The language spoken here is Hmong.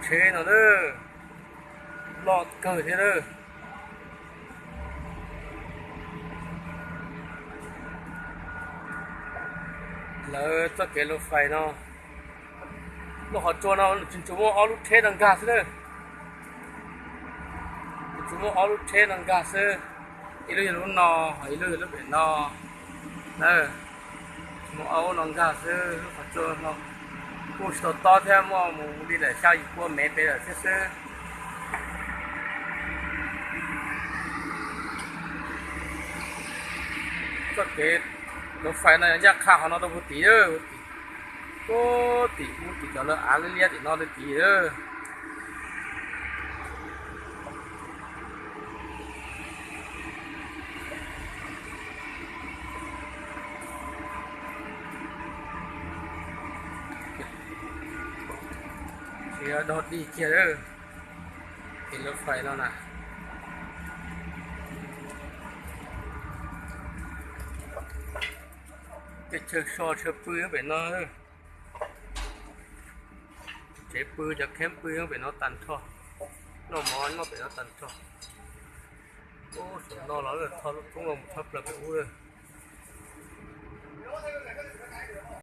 Tsheb no lawm, loj kawg thiab lawm. Lawv txoj kev lus fais no, lub qhov tsua no tsuas muaj ob lub tsheb no nkag xwb lawm. Tsuas muaj ob lub tsheb no nkag xwb, ib lub yog lub no, ho ib lub yog lub pem no na. Muaj ob lub no nkag xwb, lub qhov tsua no kuj tsis tau tob thiab, muaj mus li ntawm xya yim pua mev pem lawm thiab xwb. Txoj kev lus fais no yog ncaj qha qhov no rau puag tim, puag tim, puag tim cov lawv av liab liab tim no rau tid. Tsis dog dig kiag lawm, kev lus fais no na. Tej chaw so chaw pw pem no, tsev pw cov kheeb pw pem no tag nrho, noj mov noj pem no tag nrho. Ub, saum no los thoj lub roob los mus thoob plaws pem ub lawm.